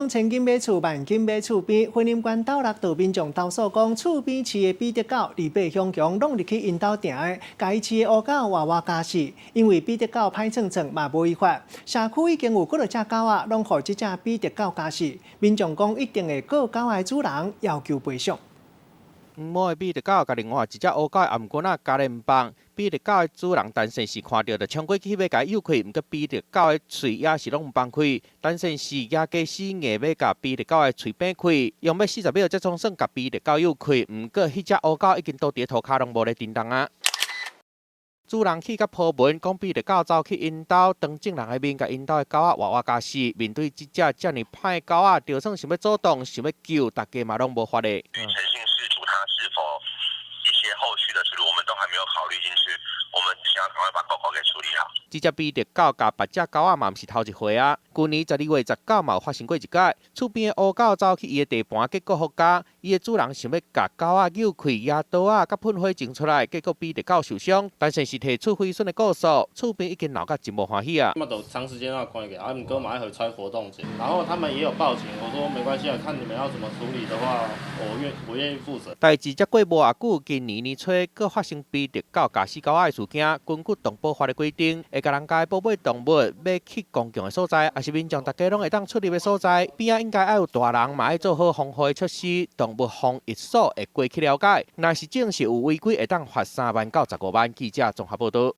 講千金買厝，萬金買厝邊。雲林縣斗六就民眾投訴講，厝邊飼的比得狗，禮拜雄雄攏入去𪜶兜埕的，共伊飼的烏狗活活咬死。因為比得狗歹創創嘛無違法，社區已經有幾若隻狗仔，攏予這隻比得狗咬死。民眾講一定會告狗仔的主人，要求賠償。黃毛的比得狗共另外一隻烏狗的頷頸仔鉸咧毋放，比得狗的主人陳先生看著就衝過去欲共伊誘開，毋過比得狗的喙也是攏毋放開。陳先生舉家私硬欲共比得狗的喙掰開，用欲40秒才總算共比得狗誘開，毋過彼隻烏狗已經倒佇塗跤攏無咧振動啊。主人氣甲鋪文，講比得狗走去𪜶兜，當眾人的面共𪜶兜的狗仔活活咬死。面對這隻遮爾歹的狗仔，就算想欲阻擋、想欲救，大家嘛攏無法的。陳姓事主他是否一些後續的處理，我們都還沒有考慮進去，我們只想要趕快把狗狗給處理好。這隻比得狗咬別隻狗仔嘛毋是頭一回啊！舊年12月19嘛有發生過一擺，厝邊的烏狗走去伊的地盤，結果予咬，伊的主人想欲共狗仔誘開，舉刀仔佮噴火槍出來，結果比得狗受傷，陳先生提出毀損的告訴，厝邊已經鬧甲真無歡喜啊！嘛都長時間要關起，啊，毋過嘛愛予出活動者，然後他們也有報警，我說沒關係啊，看你們要怎麼處理的話，我願意負責。代誌才過無偌久，今年年初閣發生比得狗咬死狗仔的事件。根據動保法的規定，會共人家的寶貝動物欲去公共的所在，抑是民眾大家攏會當出入的所在，邊仔應該愛有大人，嘛愛做好防護的措施。動物防疫所會過去了解，若是證實有違規，會當罰3萬到15萬。記者綜合報導。